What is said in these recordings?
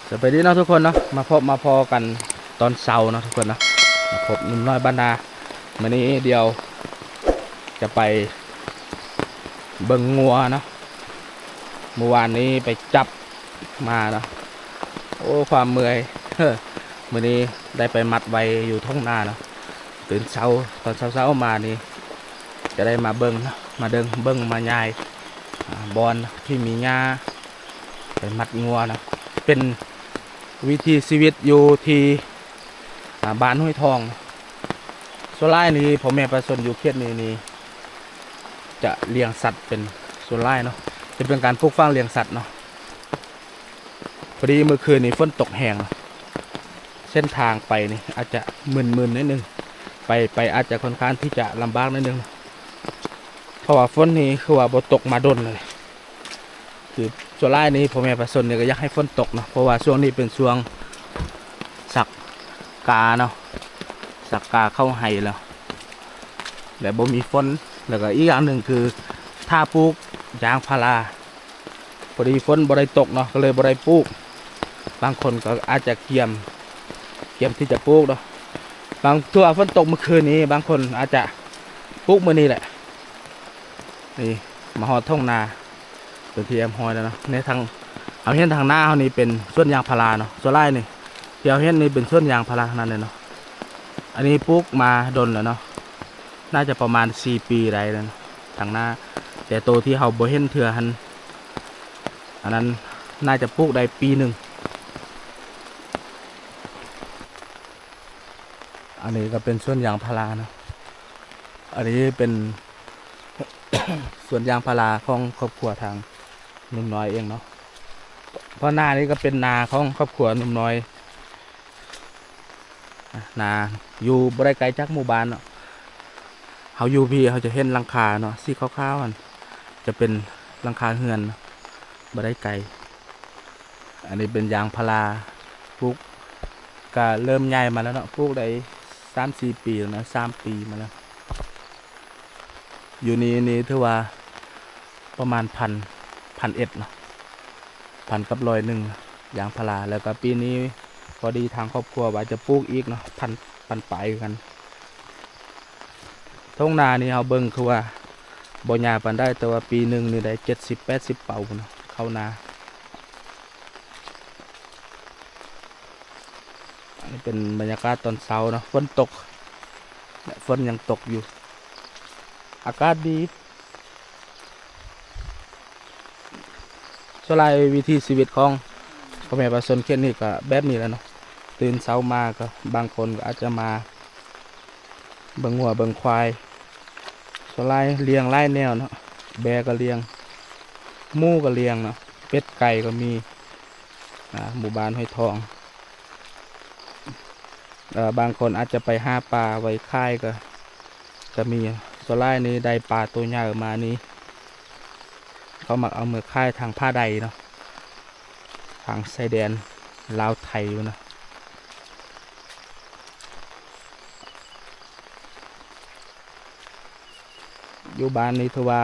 ສະບາຍດີເນາະທຸກຄົນເນາະ ມາພົບມາພໍ້ກັນຕອນເຊົ້າເນາະທຸກຄົນເນາະ ມາພົບໜຸ່ມນ້ອຍບ້ານນາ. ມື້ນີ້ດຽວຈະໄປເບິ່ງງົວເນາະ ມື້ວານນີ້ໄປຈັບມາເນາະ. ໂອ້ ຄວາມເມື່ອຍ ມື້ນີ້ໄດ້ໄປມັດໄວ້ຢູ່ທົ່ງນາເນາະ. ຕື່ນເຊົ້າ ຕອນເຊົ້າໆມານີ້ ຈະໄດ້ມາເບິ່ງເນາະ ມາເບິ່ງ ເບິ່ງມາຍາຍ ອາ ບ່ອນທີ່ມີຫຍ້າ ໄປມັດງົວເນາະ. ເປັນວິຖີຊີວິດຢູ່ທີ່ ອາ ບ້ານຫ້ວຍທອງ. ສ່ວນຫຼາຍນີ້ພໍ່ແມ່ປະຊາຊົນຢູ່ເຂດນີ້ນີ້ ຈະລ້ຽງສັດເປັນສ່ວນຫຼາຍເນາະ ຈະເປັນການປູກຝັງລ້ຽງສັດເນາະ. ພໍດີມື້ຄືນນີ້ຝົນຕົກແຮງ ເສັ້ນທາງໄປນີ້ອາດຈະມຶນໆໜ້ອຍໜຶ່ງ ໄປ ໄປອາດຈະຄ່ອນຂ້າງທີ່ຈະລຳບາກໜ້ອຍໜຶ່ງ ເພາະວ່າຝົນນີ້ຄືວ່າບໍ່ຕົກມາດົນເລີຍ. ຄືສ່ວນຫຼາຍນີ້ພໍ່ແມ່ປະຊາຊົນນີ້ກໍຢາກໃຫ້ຝົນຕົກເນາະ ເພາະວ່າຊ່ວງນີ້ເປັນຊ່ວງສັກກາເນາະ ສັກກາເຂົ້າໄຮ່ແລ້ວ ແລະບໍ່ມີຝົນ. ແລ້ວກໍອີກຢ່າງໜຶ່ງຄືຖ້າປູກຢາງພາລາ ພໍດີຝົນບໍ່ໄດ້ຕົກເນາະ ກໍເລີຍບໍ່ໄດ້ປູກ. ບາງຄົນກໍອາດຈະກຽມ ກຽມທີ່ຈະປູກເນາະ. ບາງ ຖືວ່າຝົນຕົກມື້ຄືນນີ້ ບາງຄົນອາດຈະປູກມື້ນີ້ແຫຼະ. ນີ້ມາຮອດທົ່ງນາເປັນທີ່ຮຽບຮ້ອຍແລ້ວເນາະ. ໃນທາງ ເຮົາເຫັນທາງໜ້າເຮົານີ້ເປັນສວນຢາງພາລາເນາະ ສ່ວນຫຼາຍນີ້ທີ່ເຮົາເຫັນນີ້ເປັນສວນຢາງພາລາທັງນັ້ນເລີຍເນາະ. ອັນນີ້ປູກມາດົນແລ້ວເນາະ ໜ້າຈະປະມານສີ່ປີໄດ້ແລ້ວເນາະ ທາງໜ້າ ແຕ່ໂຕທີ່ເຮົາບໍ່ເຫັນເທື່ອຫັ້ນ ອັນນັ້ນໜ້າຈະປູກໄດ້ປີໜຶ່ງ. ອັນນີ້ກໍເປັນສວນຢາງພາລາເນາະ ອັນນີ້ເປັນ ສວນຢາງພາລາຂອງຄອບຄົວທາງໜຸ່ມນ້ອຍເອງເນາະ ເພາະນານີ້ກໍເປັນນາຂອງຄອບຄົວໜຸ່ມນ້ອຍ. ນາຢູ່ບໍ່ໄດ້ໄກຈາກໝູ່ບ້ານເນາະ ເຮົາຢູ່ພີ້ເຮົາຈະເຫັນຫຼັງຄາເນາະ ສີຂາວໆຫັ້ນ ຈະເປັນຫຼັງຄາເຮືອນ ບໍ່ໄດ້ໄກ. ອັນນີ້ເປັນຢາງພາລາ ປູກກະເລີ່ມໃຫຍ່ມາແລ້ວເນາະ ປູກໄດ້ສາມສີ່ປີແລ້ວນະ ສາມປີມາແລ້ວ. ຢູ່ນີ້ນີ້ຖືວ່າປະມານພັນ ພັນເອັດເນາະ ພັນກັບຮ້ອຍໜຶ່ງ ຢາງພາລາ. ແລ້ວກໍປີນີ້ພໍດີທາງຄອບຄົວວ່າຈະປູກອີກເນາະ ພັນ ພັນປາຍຄືກັນ. ທົ່ງນານີ້ເຮົາເບິ່ງຄືວ່າບໍ່ຍາວປານໃດ ແຕ່ວ່າປີໜຶ່ງນີ້ໄດ້ເຈັດສິບແປດສິບເປົາພຸ້ນເນາະ ເຂົ້ານາ. ອັນນີ້ເປັນບັນຍາກາດຕອນເຊົ້າເນາະ ຝົນຕົກ ແລະ ຝົນຍັງຕົກຢູ່ ອາກາດດີ. ສ່ວນຫຼາຍວິຖີຊີວິດຂອງພໍ່ແມ່ປະຊາຊົນເຂດນີ້ກໍແບບນີ້ແຫຼະເນາະ ຕື່ນເຊົ້າມາກໍບາງຄົນກໍອາດຈະມາເບິ່ງງົວເບິ່ງຄວາຍ ສ່ວນຫຼາຍລ້ຽງຫຼາຍແນວເນາະ ແບກໍລ້ຽງ ໝູກໍລ້ຽງເນາະ ເປັດໄກ່ກໍມີ. ອາ ໝູ່ບ້ານຫ້ວຍທອງ ເອີ ບາງຄົນອາດຈະໄປຫາປາໄວ້ຂາຍກໍ ກໍມີ. ສ່ວນຫຼາຍນີ້ໄດ້ປາໂຕໃຫຍ່ມານີ້ ເຂົາມັກເອົາເມືອຂາຍທາງຜາໄດເນາະ ທາງຊາຍແດນລາວໄທພຸ້ນນະ. ຢູ່ບ້ານນີ້ຖືວ່າ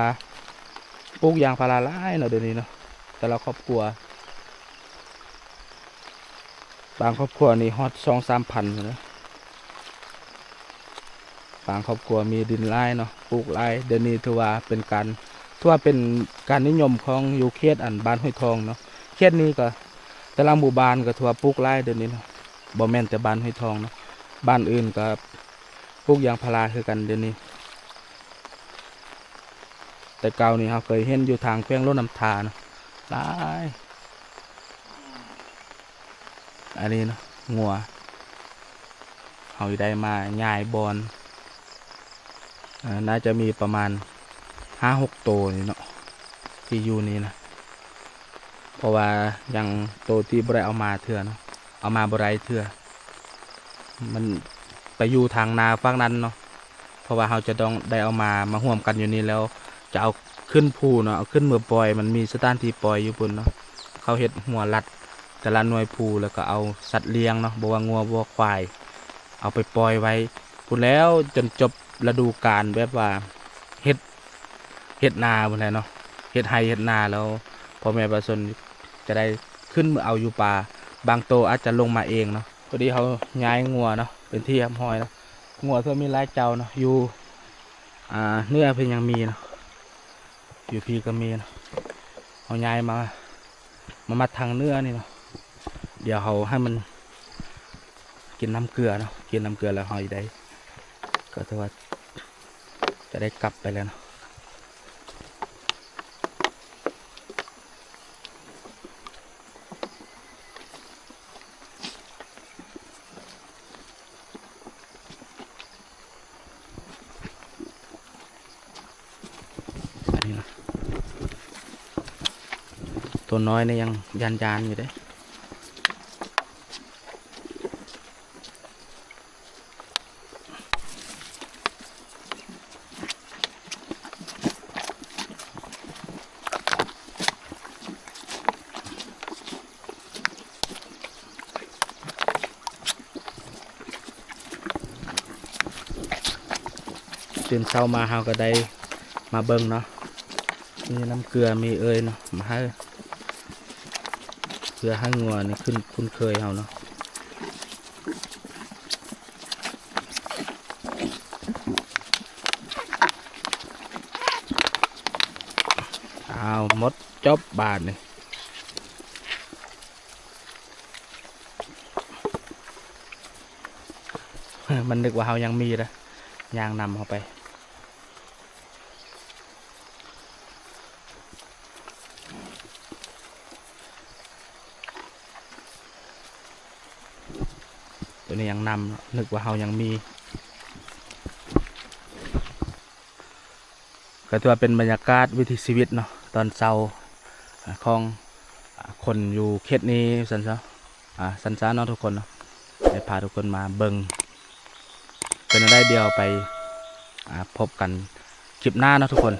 ປູກຢາງພາລາຫຼາຍເນາະ ດຽວນີ້ເນາະ ແຕ່ລະຄອບຄົວ ບາງຄອບຄົວນີ້ຮອດສອງສາມພັນພຸ້ນນະ. ບາງຄອບຄົວມີດິນຫຼາຍເນາະ ປູກຫຼາຍ. ດຽວນີ້ຖືວ່າເປັນການ ຖືວ່າເປັນການນິຍົມຂອງຢູ່ເຂດອັນບ້ານຫ້ວຍທອງເນາະ. ເຂດນີ້ກໍແຕ່ລະໝູ່ບ້ານກໍຖືວ່າປູກຫຼາຍດຽວນີ້ເນາະ ບໍ່ແມ່ນແຕ່ບ້ານຫ້ວຍທອງເນາະ ບ້ານອື່ນກໍ ປູກຢາງພາລາຄືກັນດຽວນີ້. ແຕ່ເກົ່ານີ້ເຮົາເຄີຍເຫັນຢູ່ທາງແຂວງຫຼວງນ້ຳທານະ ຫຼາຍ. ອັນນີ້ເນາະ ງົວ ເຮົາໄດ້ມາຍ້າຍບ່ອນ ເອີ ໜ້າຈະມີປະມານຫ້າຫົກໂຕນີ້ເນາະ ທີ່ຢູ່ນີ້ນະ. ເພາະວ່າຍັງໂຕທີ່ບໍ່ໄດ້ເອົາມາເທື່ອເນາະ ເອົາມາບໍ່ໄດ້ເທື່ອ ມັນໄປຢູ່ທາງນາຝັ່ງນັ້ນເນາະ. ເພາະວ່າເຮົາຈະຕ້ອງໄດ້ເອົາມາ ມາຮ່ວມກັນຢູ່ນີ້ແລ້ວ ຈະເອົາຂຶ້ນພູເນາະ ເອົາຂຶ້ນເມືອປ່ອຍ ມັນມີສະຖານທີ່ປ່ອຍຢູ່ພຸ້ນເນາະ. ເຂົາເຮັດຮົ້ວລັດແຕ່ລະໜ່ວຍພູ ແລ້ວກໍເອົາສັດລ້ຽງເນາະ ບໍ່ວ່າງົວບໍ່ຄວາຍ ເອົາໄປປ່ອຍໄວ້ພຸ້ນແລ້ວ ຈົນຈົບລະດູການ ແບບວ່າເຮັດ ເຮັດນາພຸ້ນແຫຼະເນາະ ເຮັດໄຮ່ເຮັດນາແລ້ວ ພໍ່ແມ່ປະຊາຊົນຈະໄດ້ຂຶ້ນມາເອົາຢູ່ປ່າ ບາງໂຕອາດຈະລົງມາເອງເນາະ. ພໍດີເຮົາຍ້າຍງົວເນາະ ເປັນທີ່ຮຽບຮ້ອຍເນາະ. ງົວເທື່ອມີຫຼາຍເຈົ້າເນາະ ຢູ່ ອ່າ ເໜືອເພິ່ນຍັງມີເນາະ ຢູ່ພີ້ກໍມີເນາະ. ເຮົາຍ້າຍມາ ມາມັດທາງເໜືອນີ້ເນາະ. ດຽວເຮົາໃຫ້ມັນກິນນ້ຳເກືອເນາະ ກິນນ້ຳເກືອແລ້ວເຮົາຊິໄດ້ ກໍຖືວ່າຈະໄດ້ກັບໄປແລ້ວເນາະ. ອັນນີ້ນະ ຕົວນ້ອຍນີ້ຍັງຢ້ານໆຢູ່ເດ້. ຕື່ນເຊົ້າມາເຮົາກໍໄດ້ມາເບິ່ງເນາະ ມີນ້ຳເກືອມີເອີຍເນາະ ມາໃຫ້ ເພື່ອໃຫ້ງົວນີ້ຂຶ້ນຄຸ້ນເຄີຍເຮົາເນາະ. ອ້າວ ໝົດ ຈົບບາດນີ້. ມັນນຶກວ່າເຮົາຍັງມີເດ້ ຍ່າງນຳເຮົາໄປ. ໂຕນີ້ຍັງນຳເນາະ ນຶກວ່າເຮົາຍັງມີ. ກໍຖືວ່າເປັນບັນຍາກາດວິຖີຊີວິດເນາະ ຕອນເຊົ້າ ອາ ຂອງ ອາ ຄົນຢູ່ເຂດນີ້ ຊັ້ນຊະ ອາ ຊັ້ນຊະເນາະທຸກຄົນເນາະ. ໄດ້ພາທຸກຄົນມາເບິ່ງ ເປັນແນວໃດ ດຽວໄປ ອາ ພົບກັນຄລິບໜ້າເນາະທຸກຄົນ.